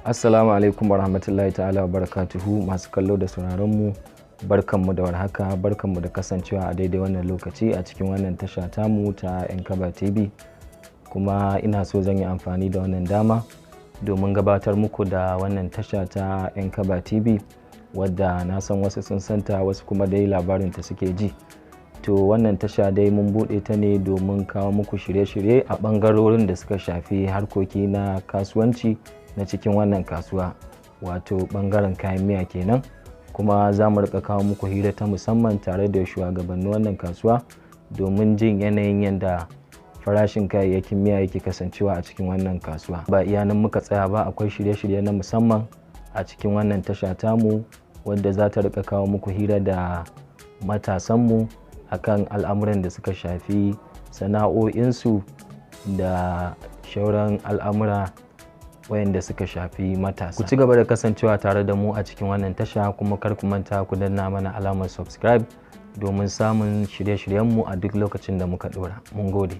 Assalamu alaikum warahmatullahi ta'ala barakatuhu. Masu kallo da sauraron mu, barkanmu da warhaka, barkanmu da kasancewa a daidai wannan lokaci a cikin wannan tasha tamu ta 'Yan Kaba TV. Kuma ina so zan yi amfani da wannan dama domin gabatar muku da wannan tasha ta 'Yan Kaba TV, wadda na san wasu sun santa, wasu kuma dai labarinta suke ji. To, wannan tasha dai mun buɗe ta ne domin kawo muku shirye-shirye a ɓangarorin da suka shafi harkoki na kasuwanci na cikin wannan kasuwa, wato ɓangaren kayan miya kenan. Kuma za mu rika kawo muku hira ta musamman tare da shugabannin wannan kasuwa domin jin yanayin yadda farashin kayayyakin miya yake kasancewa a cikin wannan kasuwa. Ba iya nan muka tsaya ba, akwai shirye-shirye na musamman a cikin wannan tasha tamu wadda za ta rika kawo muku hira da matasanmu akan al'amuran da suka shafi sana'o'insu da shauran al'amura wayanda suka shafi matasa. Ku ci gaba da kasancewa tare da mu a cikin wannan tasha, kuma kar ku manta ku danna mana alamar subscribe domin samun shirye-shiryenmu a duk lokacin da muka dora. Mun gode.